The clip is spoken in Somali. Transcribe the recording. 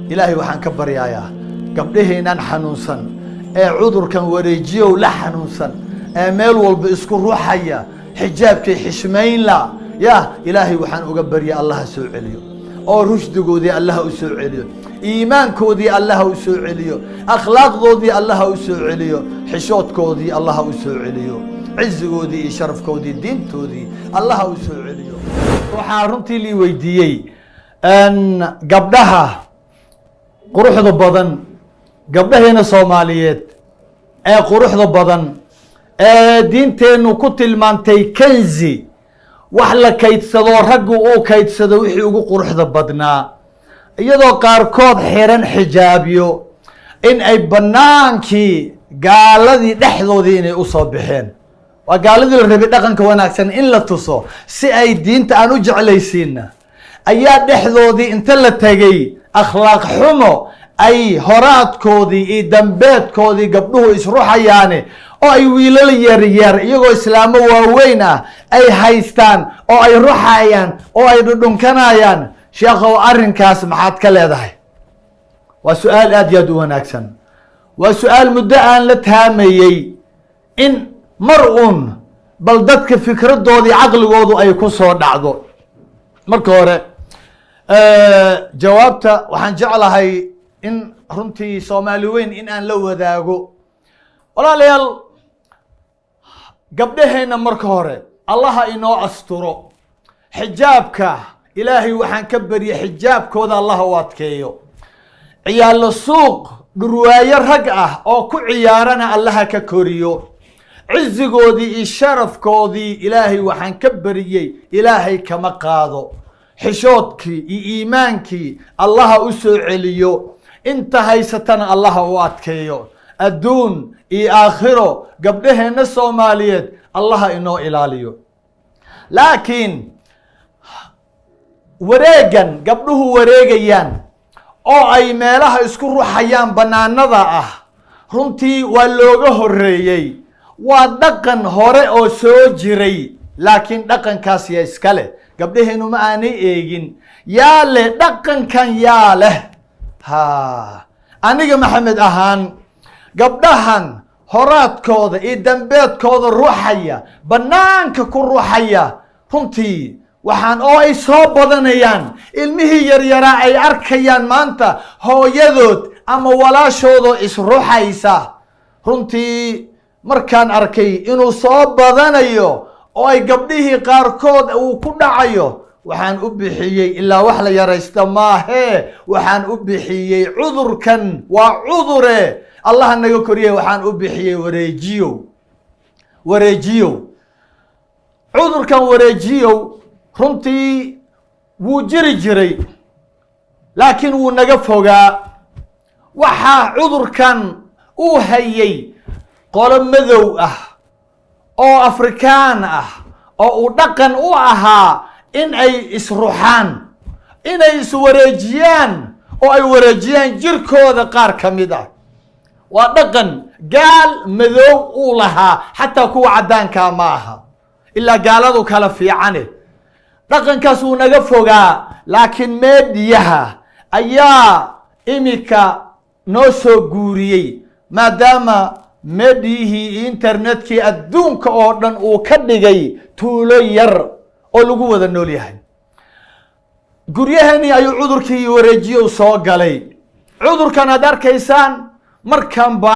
Ilaahay waxaan ka baryayaa gabdhaheennan xanuunsan ee cudurkan wareejiyow la xanuunsan ee meel walba isku ruxaya, xijaabkay xishmayn la ya, Ilaahay waxaan uga barya Allaha soo celiyo oo rushdigoodii Allaha u soo celiyo, iimaankoodii Allaha u soo celiyo, akhlaaqdoodii Allaha u soo celiyo, xishoodkoodii Allaha u soo celiyo, cizigoodii iyo sharafkoodii, diintoodii Allaha u soo celiyo. Waxaa runtii lii weydiiyey gabdhaha quruxda badan, gabdhaheena Soomaaliyeed ee quruxda badan ee diinteennu ku tilmaantay kanzi, wax la kaydsado, raggu uu kaydsado wixii ugu quruxda badnaa, iyadoo qaarkood xiran xijaabyo, in ay bannaankii gaaladii dhexdoodii inay usoo baxeen. Waa gaaladii la rabay dhaqanka wanaagsan in la tuso si ay diinta aan u jeclaysiina, ayaa dhexdoodii inta la tegey akhlaaq xumo ay horaadkoodii iyo dambeedkoodii gabdhuhu isruxayaane, oo ay wiilal yar yar iyagoo islaamo waaweyn ah ay haystaan oo ay ruxayaan oo ay dhudhunkanayaan. Sheekhow, arrinkaas maxaad ka leedahay? Waa su-aal aad iyo aad u wanaagsan. Waa su-aal muddo aan la taamayey in mar uun bal dadka fikradoodii caqligoodu ay ku soo dhacdo. Marka hore jawaabta waxaan jeclahay in runtii Soomaali weyn in aan la wadaago. Walaalayaal, gabdhaheenna marka hore Allaha inoo asturo. Xijaabka Ilaahay waxaan ka baryay xijaabkooda Allaha u adkeeyo. Ciyaalo suuq, dhurwaayo rag ah oo ku ciyaarana Allaha ka koriyo. Cizigoodii iyo sharafkoodii Ilaahay waxaan ka bariyey Ilaahay kama qaado. Xishoodkii iyo iimaankii Allaha u soo celiyo. Inta haysatana Allaha u adkeeyo. Adduun iyo aakhiro gabdhaheenna Soomaaliyeed Allaha inoo ilaaliyo. Laakiin wareegan gabdhuhu wareegayaan oo ay meelaha isku ruxayaan bannaanada ah, runtii waa looga horeeyey. Waa dhaqan hore oo soo jiray, laakiin dhaqankaas yaa iska leh? Gabdhaheenu ma aanay eegin yaa leh dhaqankan, yaa leh. Ha, aniga Maxamed ahaan, gabdhahan horaadkooda iyo dambeedkooda ruuxaya, bannaanka ku ruuxaya, runtii waxaan oo ay soo badanayaan, ilmihii yaryaraa ay arkayaan maanta hooyadood ama walaashoodoo isruxaysa, runtii markaan arkay inuu soo badanayo oo ay gabdhihii qaarkood uu ku dhacayo, waxaan u bixiyey, ilaa wax la yaraysta maahee, waxaan u bixiyey cudurkan, waa cudure Allaha naga koriye, waxaan u bixiyey wareejiyow. Wareejiyow, cudurkan wareejiyow runtii wuu jiri jiray, laakiin wuu naga fogaa. Waxaa cudurkan uu hayay qolo madow ah oo Afrikaan ah oo uu dhaqan u ahaa in ay isruxaan, inay iswareejiyaan oo ay wareejiyaan jirkooda qaar ka mid ah. Waa dhaqan gaal madow uu lahaa, xataa kuwa caddaankaa ma aha, ilaa gaaladu kala fiicane. Dhaqankaas wuu naga fogaa, laakiin meediyaha ayaa imika noo soo guuriyey, maadaama meediyihii iyo internetkii adduunka oo dhan uu ka dhigay tuulo yar oo lagu wada nool yahay. Guryahani ayuu cudurkii wareejiyow soo galay. Cudurkan aad arkaysaan markan ba